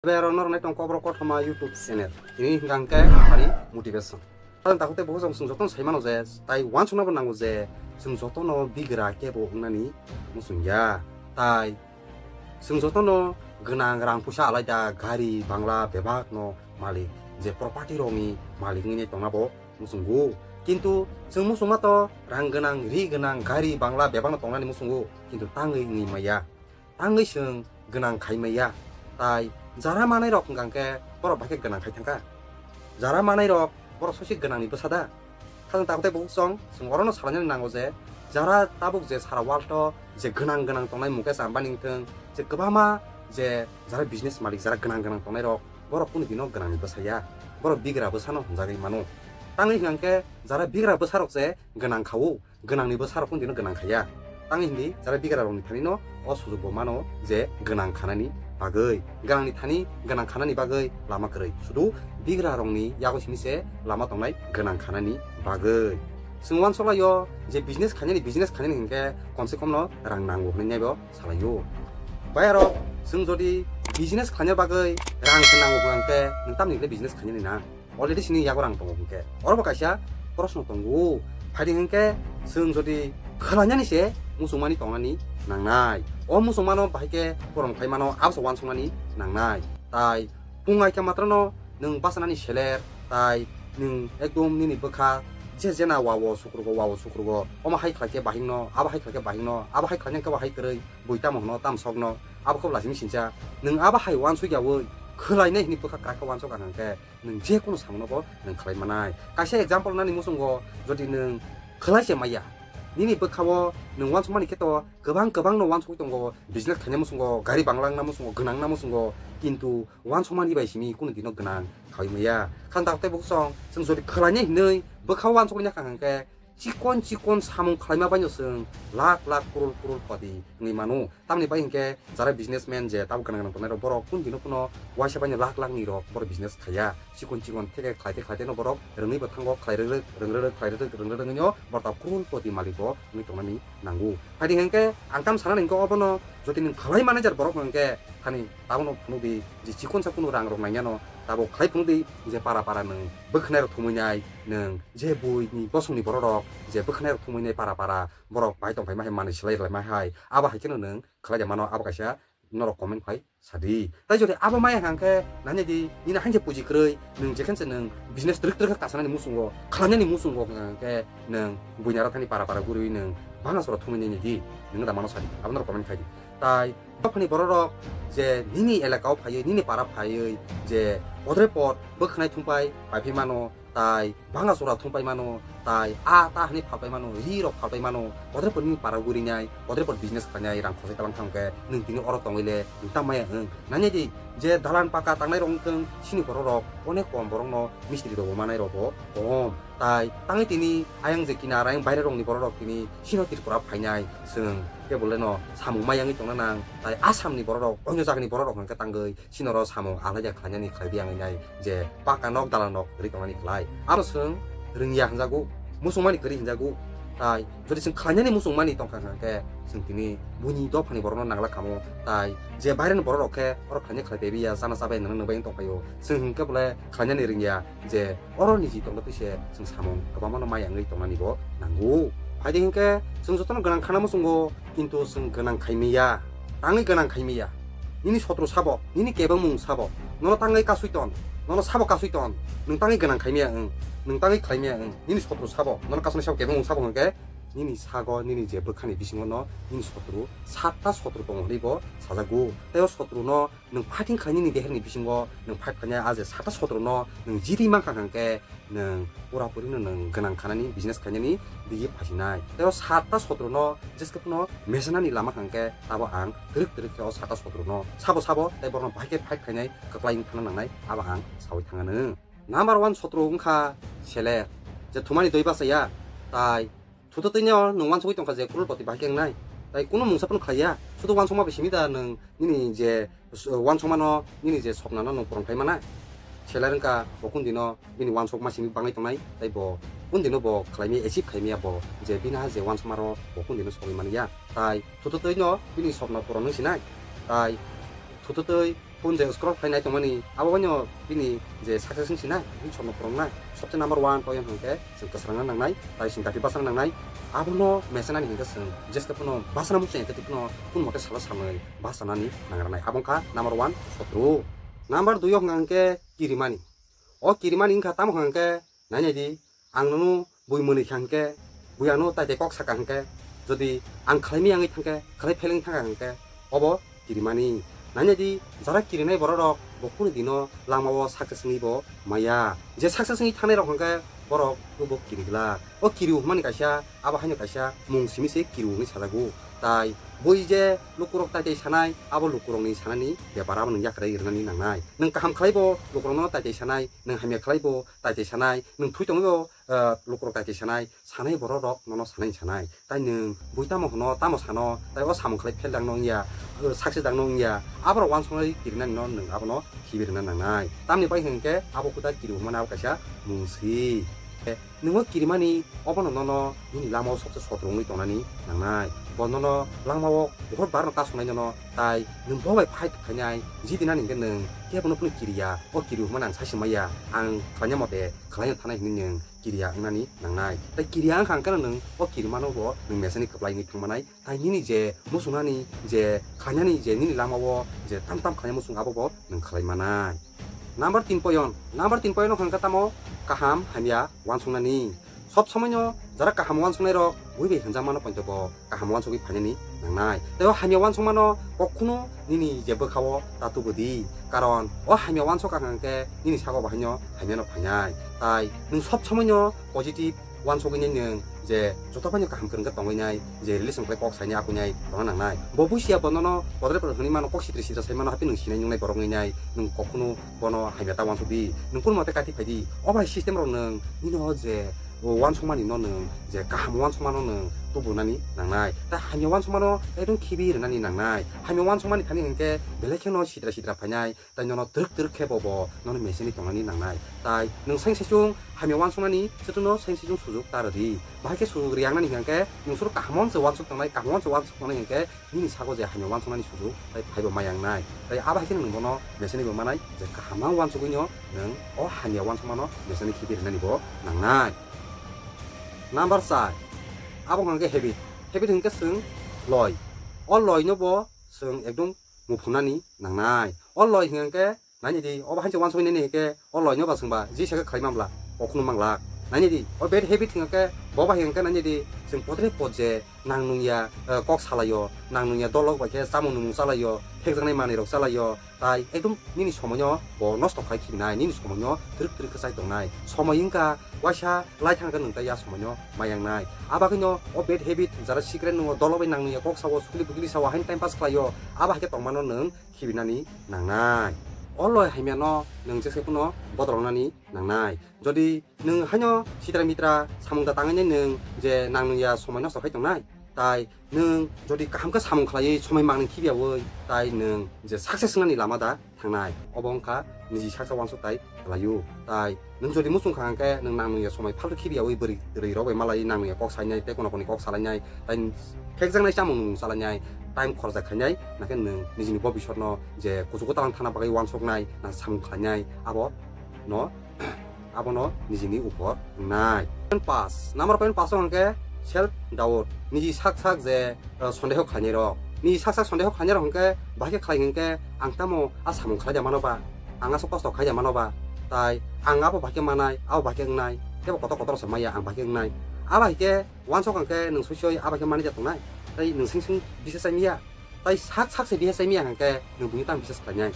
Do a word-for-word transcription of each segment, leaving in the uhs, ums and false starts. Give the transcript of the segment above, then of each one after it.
Bai aro norok nai tong Kokborok Kothoma YouTube channel. Tini hingka hingke hari motivation. Ang takhuk tei bukhuk chwng jotono sai mano je, tai uansukna bo nango je, chwng jotono bigra kebo wngnani muchung ya. Tai chwng jotono gwnang rang puisa alai da, gari, bangla, bebak no malik, je property rokni malik wngwi tongna bo muchungo. Kintu chwng muchungma to rang gwnang, ri gwnang, gari, bangla, bebak no tongnani muchungo, kintu tangwi wngwi maya. Tangwi chwng gwnang khai maya. Tai jara manai rok hwnkha hwnkhe borok bai khe gwnang khai thangkha. Jara manai rok borok sosi gwnangni bwsa da. Khajang takhuk tei bukhuk chwng, chwng orono salainani nango je, jara tabuk je sara world o je gwnang gwnang tongnai Mukesh Ambani wngthung, je kwbangma je jara business malik, jara gwnang gwnang tongnai rok, borok kunu dino gwnangni bwsa ya. Borok bigra bwsano hwnjagwi mano. Tangwi hwnkha hwnkhe jara bigra bwsa rok se gwnang kha-o. Gwnangni bwsa rok kunu dino gwnang khaya. Tangwi hindi jara bigra rokni thani no o sujuk bo mano je gwnang khanani bagwi. Gwnangni thani gwnang khanani bagwi lama kwrwi. Sudu bigra rokni yago simi se lama tongnai gwnang khanani bagwi. Chwng uansuk lai-o je business khainani, business khainani hinkhe komse komno rang nango hwnwi naibo salai-o. Bai aro chwng jodi business khaina bagwi rang se nango hwnkhe nwng tamni hwnle business khainani na? Already sini yago rang tongo hwnkhe. Oro bo kaisa proshno tongo. Phaidi hwnkhe chwng jodi khwlainani se muchungmani tongnani nangnai. O muchungmano bahai khe porom khlai mano, abo se uansukmani nangnai. Tai pungai khe matrano nwng bachanani seler, tai nwng ekdom nini bwkha je jena wa o sukrugo, wa o sukrugo. Omo hai khlai khe bahingno, abo hai khlai khe bahingno, abo hai khlai khe bo hai kwrwi, bui tamo hwno, tam sokno, abo khe bo lachimi sincha. Nwng abo hai uansuk yaui khwlainai hwnwi bwkha kwrak khe uansuk ang hwnkhe, nwng je kunu samungno bo nwng khlai manai. Kaisa example nani muchungo, jodi nwng khwlai se maya, nini bwkha-o nwng uansukmani khe to kwbang kwbang no uansugwi tongo, business khaina muchungo, gari bangla wngna muchungo, gwnang wngna muchungo, kintu uansukmani bai simi kunu dino gwnang khaui maya. Khang tak tei bukhuk chwng, chwng jodi khwlainai hinwi bwkha-o uansugwi ya kha hwnkhe, chikon chikon samung khlaima baino chwng lakh lakh, crore crore koti wngwi mano. Tamni bai hinkhe jara businessman je tabuk gwnang gwnang tongnai rok, borok kun dino kuno uaisa baino lakh lakh ni rok borok business khaiya. Chikon chikon theke khlaite khlaite no borok rwngwi bo thango, khlai rwrwk, rwng rwrwk, khlai rwrwk, rwng rwrwk wngwi o borok tabuk crore poti malik bo wngwi tongmani nango. Phaidi hinkhe ang tam sana hinkhe obono jodi nwng khlai manager borok hinkhe thani tabukno phunukdi je chikon sa kunu rang rok nangya no tabuk khlai phunukdi je para para nwng bwkhwnai rok thumui nai, nwng je bui ni bosong ni borok rok je bwkhwnai rok thumui nai para para borok bai tong phaima hai manwi swlai rwlaima hai, abo hai kheno nwng khlai ya mano, abo kaisa norok comment khai sadi. Tai jodi abo maya hwnkha hwnkhe nanya di, nini hainse puji kwrwi, nwng jekhen se nwng business twrwk twrwk khe kasanani muchungo, khlainani muchungo hwnkha hwnkhe nwng buina rathani para para guriwi nwng banga sora thumui nini di, nwng da mano sadi, abo norok comment khai di. Tai dophani borok rok je nini elaka o phaiwi, nini para phaiwi je podre pod bwkhwnai thumpai pai phi mano, tai banga sora thumpai mano, tai a ta hwnwi phalpai mano, ri rok phalpai mano, podre pod nini para gurinai, podre pod business khlainai, rang khosai talang thangkhe nwng tini oro tongwi le nwng ta maya wng. Nanya di, je dalan paka tangnai rok wngthung, sini borok rok onek kom, borok no mistri rok bo manai rok bo kom. Tai tangwi tini ayang je kinar, ayang baire rokni borok rok tini sino Tripura phainai, chwng kebo le no samung maya wngwi tongna nang. Tai Assam ni borok rok, onyo jagani borok rok hwnkhe tangwi sino ro samung alai ya khlainani khlai di ang nai je paka nok dalan nok ri tongnani khlai. Aro chwng rwngya hwnjago, muchungmani kwrwi hwnjago. Tai jodi chwng khlainani muchungmani tongkha hwnkhe chwng tini buini dophani borokno nangla kamo. Tai je baireni borok rok khe oro khlainai khlai tei ya, chana chabai nang nang bai tongphaio. Chwng hwnkhe bole khlainani rwngya je oro niji tongna twi se chwng samung kwbangma no maya wngwi tongnani bo nango. Phaidi hwnkhe chwng jotono gwnang khana muchungo, kintu chwng gwnang khai maya, tangwi gwnang khai maya. Nini sotro sabo, nini kebengmung sabo, nono tangwi kasui ton, nono sabo kasui ton, nwng tangwi gwnang khai maya wng, nwng tangwi khlai maya wng, nini sotro sabo, nono kasuni sabo kebengmung sabo hwnkhe, nini sago, nini je bwkhani bisingo no, nini sotro, satta sotro tongo hwnwi bo sajago. Tei o sotro no nwng fighting khlai nini deherni bisingo nwng fight khlainai, a je satta sotro no nwng jiri mankha hwnkhe, nwng pura puri no nwng gwnang khanani, business khainani digi phasinai. Tei o satta sotro no jeske phano mesenani lama hwnkhe abo ang twrwk twrwk khe o satta sotro no sabo sabo tei borokno bahai khe fight khainai kwplai wng thangna nangnai, abo ang saui thangano. Number one sotro wngkha seler, je thumani doi bachaya, tai Thuto twi no nwng uansugwi tongkha je crorepoti bahai khe wngnai. Tai kunu mungsa phano khlaiya. Sudu uansukma bai simi da nwng nini je, uh, uansukmano, nini je sopnano nwng purung khlai mana. Seler wngkha bo kunu dino bini uansukma simi bangwi tongnai. Tai bo kunu dino bo khlai maya, achieve khai maya bo je bini ha je uansukmaro bo kunu dino sogwi manya. Tai thuto twi no bini sopna purung wng sinai. Tai thuto twi Phone je scroll khlai nai tongmani, abo wngkha bini je success wng sinai, bini chwngno phwrwngnai. Sobse number one poyon hwnkhe chwng kwsrangna nangnai, tai chwng dati bachana nangnai. Abono mesenani hwnkhe chwng jeske phano bachana muchung hwnkhe phano phone mote salo salnwi bachanani nangrwnai. Abo wngkha number one sotro. Number dui o hwnkha hwnkhe kirimani. O kirimani wngkha tamo hwnkha hwnkhe Nainai di, ang nono bui mwnwi kha hwnkhe, bui ano tai tai kok saka hwnkhe, jodi ang khlai miyangwi thangkhe, khlai pheleng thangkha hwnkhe, obo kirimani. Nainai di, jara kirinai borok rok bo kunu dino langmao success wngwi bo maya. Je success wngwi thangnai rok hwnkhe borok bo kiriglak. O kiriu hwnmani kaisa, abo haino kaisa mung simi se kiriu hwnwi sajago. Tai bui je lukurok tai tai sanai, abo lukurokni sanani bepar abo nwng yakarwi rwnani nangnai. Nwng kaham khlai bo lukurokno tai tai sanai, nwng hamya khlai bo tai tai sanai, nwng thwi tongwi bo, eh, lukurok tai tai sanai, sanai borok rok nono sanai sanai. Tai nwng bui tamo hwno, tamo sano, tai o samung khlai fail dangno wngya, eh, success dangno wngya, aborok uansuknai kirinani no nwng abono khibi rwna nangnai. Tamni bai hwnkhe abo kuda kiri hwnmani abo kaisa mung si. Eh, nwng o kirimani obono nono nini lamao sobse sotro wngwi tongnani nangnai. Bo nono langmao buhur barno kasongnai nono, tai nwng bo bai fight khainai, jidinani hwnkhe nwng kebono phano kiriya, o kiri hwnmani ang sai se maya, ang khlaina mote khlaina thanai hwnwi nwng kiriya wngnani nangnai. Tai kiriya wngkha hwnkhe nwng o kirimano bo nwng mesani kwplai wngwi thangmanai. Tai nini je muchungnani je khlainani je nini lamao je tam tam khlainai muchung abo bo nwng khlai manai. Number tin poyon, number tin poyon wngkha tamo kaham hamya uansuknani. Sob somoino jara kaham uansuknai rok bui bai hwnjakmano poito bo kaham uansugwi phainani nangnai. Tai o hamya uansukmano kokhno nini je bwkhao ta tubudi. Karon o hamya uansuk kha hwnkhe nini sago bahaino hamyano phainai. Tai nwng sob somoino positive uansugwi nai nwng je joto phaino kaham kwrwngkhe tongwi nai, je relation khlai kok sainai akhunai tongna nangnai. Bo buisiya bo nono bodre bodre hwnwi mano, kok sitra sitra sai mano, haphino nwng sinai nungnai borok wngwi nai, nwng kokhno bono hamya ta uansukdi, nwng kunu mote kati phaidi. O bai system rok nwng nini o je uansukmani no nwng je kaham uansukmano nwng tubunani nangnai. Tai hamya uansukmano ekdom khibi rwnani nangnai. Hamya uansukmani thani hwnkhe belai kheno sitra sitra phainai. Tai nono twrwk twrwk khe bo bo nono meseni tongnani nangnai. Tai nwng seng sechung hamya uansuknani, chwtwno seng sechung sujuk ta rwdi. Bahai khe sujuk riyangnani hwnkhe nwng suru kaham uansuk uansuk tongnai, kaham uansuk uansuk tongnai hwnkhe nini sago je hamya uansuknani sujuk tai phaibo maya wngnai. Tai abo hai khe nwng bono meseni bo manai je kaham uansugwino nwng o hamya uansukmano meseni khibi rwnani bo nangnai. Number char, abo hwnkhe habit. Habit hwnkhe chwng loi. O loino bo chwng ekdom muphunani nangnai. O loi hwnkhe naini di, obo hai se uansuknai nini hwnkhe o loino ba chwngba jisa khe khlai manbla, kokhno manglak. Naini di, o bad habit hwnkhe bo bai hwnkhe naini di, chwng podre pod je nang nungya, eh, kok salaio, nang nungya dolok bai khe chamung numung chalaio, phekjaknai manwi rok chalaio, tai ekdom nini somoino bo nosto khai khibinai, nini somoino twrwk twrwk khe chai tongnai. Somoi wngkha waisa lai thang khe nwng tai ya somoino maya wngnai. Abagwino o bad habit jara secret nungo dolo bai nang nungya kok sao, sukli bukli sao, haino time pass khlaio, abo hai khe tongmano nwng khibinani nangnai. O loi hamyano nwng jesa phano bodolnani nangnai. Jodi nwng haino sitra mitra samung da tangwi nwng je nang nungya somoi nosto khai tongnai, tai nwng jodi kaham khe samung khlaiwi somoi manwi khibiyawi, tai nwng je success wngnani lama da thangnai. Obo wngkha niji saksa uansuk tai khlaio. Tai nwng jodi muchung kha hwnkhe nwng nang nungya somoi phalto khibiyawi bwrwi rwi rok bai malai nang nungya kok sainai tei kono koni kok salainai, tai phekjaknai chamung nung chalainai, time khorjak khainai, nakhe nwng nijini bobisotno je kuchugo talang thana bagwi uansuknai, na samung khlainai, abo no abono nijini upor wngnai. Point pass, number point pass o hwnkhe self doubt, niji sak sak je, eh, sondeho khlainai rok. Niji sak sak sondeho khlainai rok hwnkhe bahai khe khlai hwnkhe ang tamo a samung khlai da mano ba, ang aswk kosto khai da mano ba, tai ang abo bahai khe manai, abo bahai khe wngnai, teibo kotor kotor se maya ang bahai khe wngnai. Abo hai khe uansuk hwnkhe nwng sui sui abo hai khe manwi da tongnai, tai nwng sing sing bisa chai miya. Tai sak sak se bihai chai miya hwnkhe nwng buino tang bisas khlainai.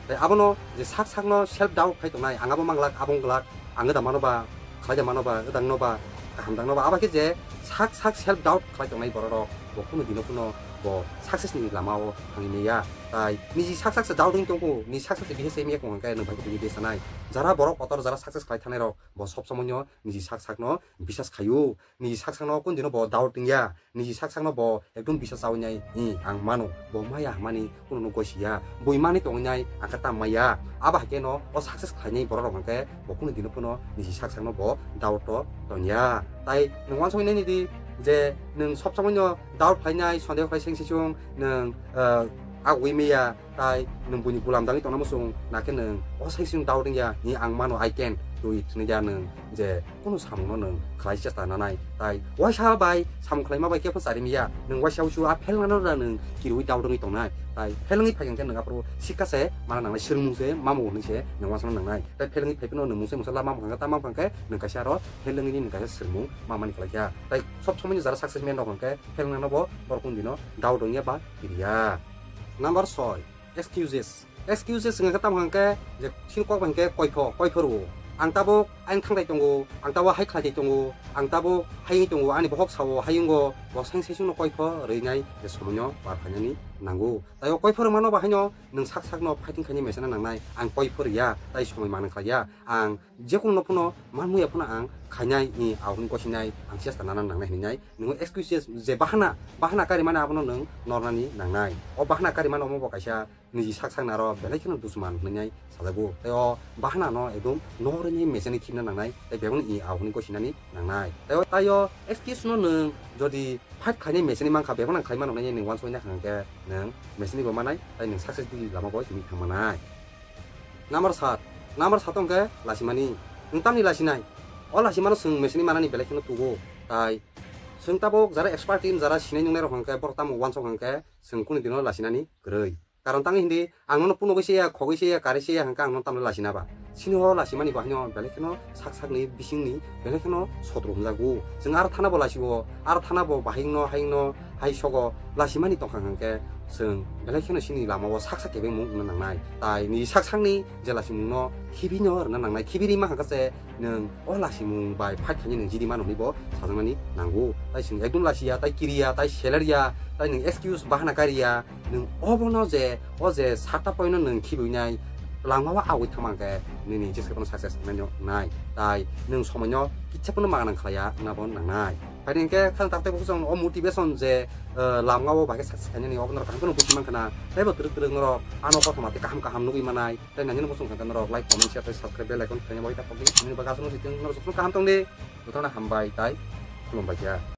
Tai abono je sak sakno self doubt khai tongnai, ang abo manglak, abo wngglak, ang da mano ba, khlai da mano ba, wdang no ba, kaham dang no ba, abo khe je sak sak self doubt khlai tongnai borok rok, bo kunu dino phano bo success ni lama o thangwi manya. Tai niji sak sak se doubt wng tongo, niji sak sak se bihai chai miya kong hwnkhe nwng bai khe buino de sanai. Jara borok kotor jara success khlai thanai rok, bo sob somoino niji sak sakno bisas khaio, niji sak sakno kun dino bo doubt wngya. Niji sak sakno bo ekdom bisa chawi nai, "Hi, ang mano, bo maya hwnmani kununo goi siya, bui mani tongwi nai, ang khe tam maya." Abo hai khe no o success khlainai borok rok hwnkhe bo kunu dino phano niji sak sakno bo doubt o tongya. Tai nwng uansuknai nini di je nwng sob somoino doubt khlainai, sondeho khlai seng sechung nwng, eh, Agwi meya tai nwng buini gulam dangwi tongna muchung, nakhe nwng o sai sing doubt wngya, hi ang mano, I can do it hwnwi ya nwng je kunu samungno nwng khlai chesta nanai. Tai waisa bai samung khlaima bai khe phano chari miya, nwng waisa uchu a fail nano da nwng kirwi doubt wngwi tongnai. Tai fail wngwi phaikha khe nwng aphuru sikha se mana nangnai, swrwngmung se mamo hwnwi se nwng wansana nangnai. Tai fail wngwi phai phano nwng mungsa mungsa lama mangkha khe, ta mangkha khe nwng kaisa aro fail wngwi nwng kaisa swrwngmung mamani khlai kha. Tai sob somoi jara success man rok hwnkhe fail nano bo borok kunu dino doubt wngya ba kiriya. Number soi, excuses. Excuses hwnkhe tamo hwnkhe je chini kok bai hwnkhe koipho, koipho rwo. Ang tabuk ayang thangtai tongo, ang tabuk hai khlaitai tongo, ang tabuk hai wngwi tongo, ani bohok sao hai wngo, bo saing saisungno koipho rwinai je somoino par phainani nango. Tai o koipho rwmano bahaino nwng sak sakno fighting khainai mesana nangnai, ang koipho rwya, tai somoi manang khlaiya, ang jekunu no phano manmuya phano ang khainai, i, aboni gosinai ang chesta nana nangnai hinwi nai. Nwng excuses je bahana, bahana karimani abono nwng nornani nangnai. O bahana karimani omo bo kaisa niji sak sak naro belai kheno dusman hwnwi nai sajago. Tai o bahana no ekdom nornani mesani khibna nangnai, tai bebakno i, aboni gosinani nangnai. Tai o, tai o excuse no nwng jodi fight khainai mesani mankha, bebakno khlai mano hwnwi nwng wansoi nai hwnkhe nwng mesani bo manai, tai nwng success di lama bo simi thang manai. Number sat, number sat hwnkhe lasimani. Nwng tamni lasinai? O lasimano chwng mesini manani belai kheno tugo. Tai chwng tabuk jara expert team, jara sinai nungnai rok hwnkhe borok tamo uansuk hwnkhe chwng kunu dino lasinani kwrwi. Karon tangwi hindi ang nono punogwi se ya, khogwi se ya, karwi se ya hwnkhe ang nono tamni lasina ba? Sini o lasimani bahaino belai kheno sak sakni bisingni belai kheno sotro hwnjago. Chwng aro thana bo lasio, aro thana bo bahai wngno, hai wngno, hai sogo lasimani tongkha hwnkhe chwng belai kheno chini lamao saksa kebengmung wngna nangnai. Tai ni saksakni je lasimungno khibino rwna nangnai, khibiri mankha khe se nwng o lasimung bai fight khainai nwng jidi mano hwnwi bo sajaknani nango. Tai chwng ekdom lasiya, tai kiriya, tai selerya, tai nwng excuse bahana kariya, nwng obono je, o je satta poino nwng khibinai lamao agwi thangma hwnkhe nini jesakhano success wngnaino nai. Tai nwng somoino kitsa phano maganang khlaiya wngna bo nangnai. Phaidi hwnkhe khang tak tei bo chwng o motivation je, eh, lamao bai khe success khainani obo norok kaham kheno buji mankha na. Tei bo twrwk twrwk norok ano kothoma tei kaham kaham nugwi manai. Tei nangni bo chwng kha norok like, comment, share tei subscribe, bell icon khaina bai ta pokdi. Nini bagwi aswk no sitwng norok jotono kaham tongdi. Jotono hambai tai khulumbai kha.